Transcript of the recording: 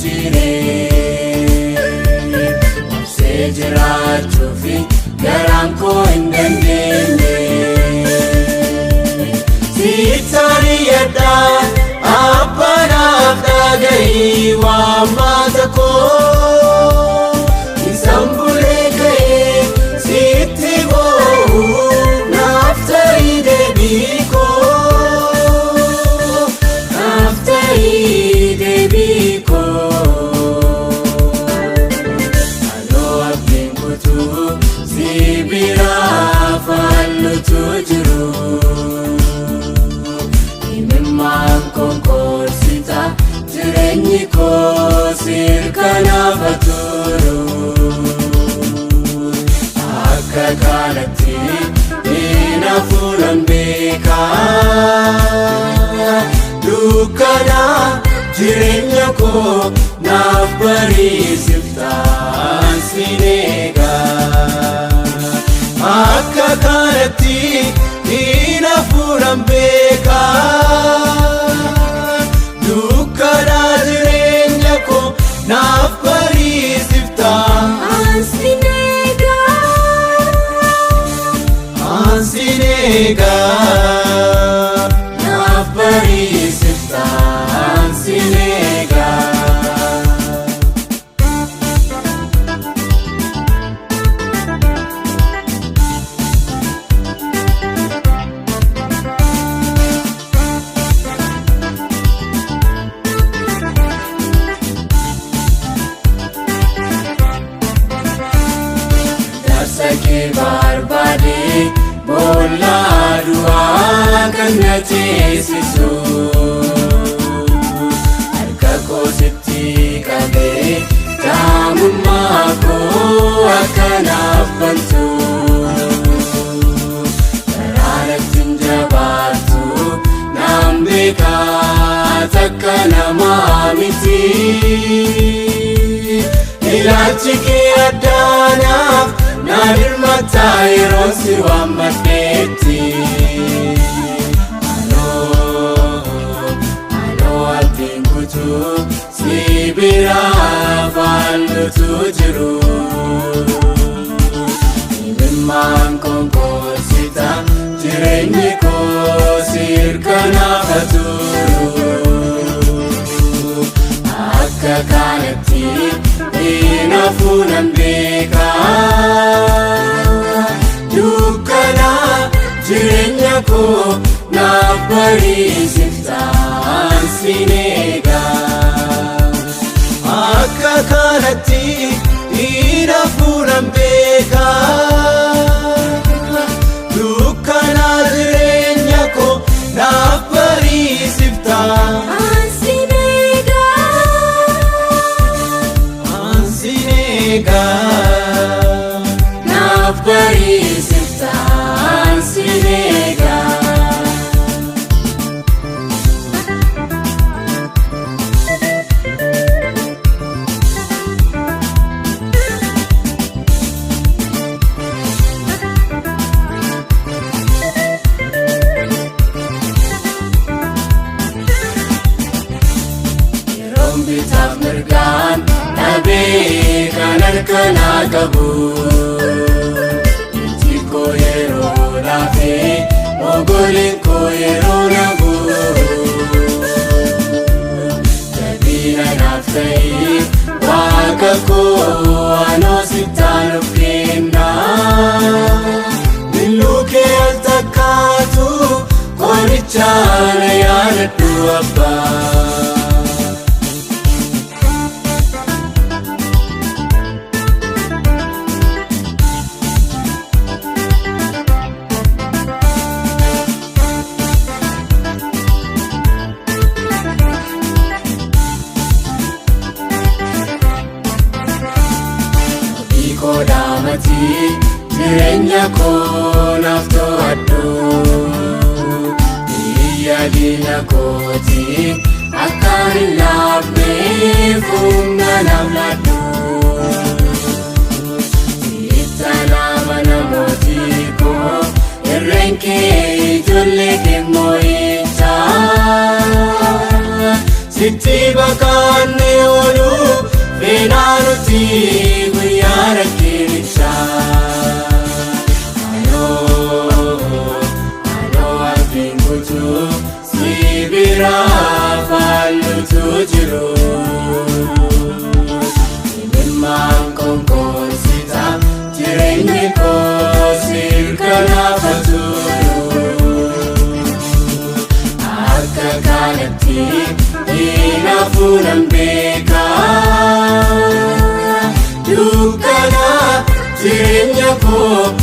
jijjiiree. Obsee jiraachuufi garaan koo hin dandeenye. Sittaan iyyadhaa, abbanaaf dhaga'ii waammaata koo. Isaan bulee ka'ee sitti boo'u, naaf ta'ii deebii koo. Naaf ta'ii deebii koo. Anoo abdiin kutuu, si biraa faallutu jiru. Imimmaan konkoorsita, jireenyi koo sirkanaaf turu. Akka kanatti hin hafuunan beekaa. Dukkana jireenya koo naaf bariisiftaan sin eegaa. Akka kanatti hin hafuunan beekaa. Dukkana jireenya koo naaf bariisiftaan. Ansin eegaa. Ansin eegaa. Naaf bariisiftaan sin eegaa. Darsa kee barbaade, boolla du'aa kan na ceesisu. Harka koo sitti qabee, jaamummaa koo akka naaf bantu. Karaarratti hin jabaattu, naan beekaa, takka namaa miti. Ilaalchi kee addaanaaf naa dirmataa yeroo si waammadheetti. Anoo, anoo abdiin kutuu, si biraa faallutu jiru. Imimmaan konkoorsita, jireenyi koo sirkanaaf turu. Akka kanatti hin hafuunan beekaa. Dukkana jireenya koo naaf bariisiftaan sin eegaa. Akka kanatti hin hafuunan beekaa. Dukkana jireenya koo naaf bariisiftaan. Ansin eegaa. Ansin eegaa. Naaf bariisiftaan sin eegaa. Yeroon bitaaf mirgaan dhabee kan harka naa qabu. Ijji koo yeroo laafee, ogoleen koo yeroo nabu. Jabina naaf ta'ii, Waaqa koo, anoo sittaan of kennaa. Milluu kee al takkaatu qoricha na yaadadhu, abbaa. Koo dhaamatii jireenya koo naaf to'adhu. Biyya diina kooti akkaan hin laafneef humna naaf laadhu. Sitti amana, mootii koo, irreen kee ijoollee kee moo'ichaa. Sitti baqaanne ooluu. Beekutu si biraa faallutu jiru. Imimmaan konkoonsita jireenyi koo sirkanaaf turu. Akka kanatti hinaafuu nan beekaa. Dukkana jireenya koo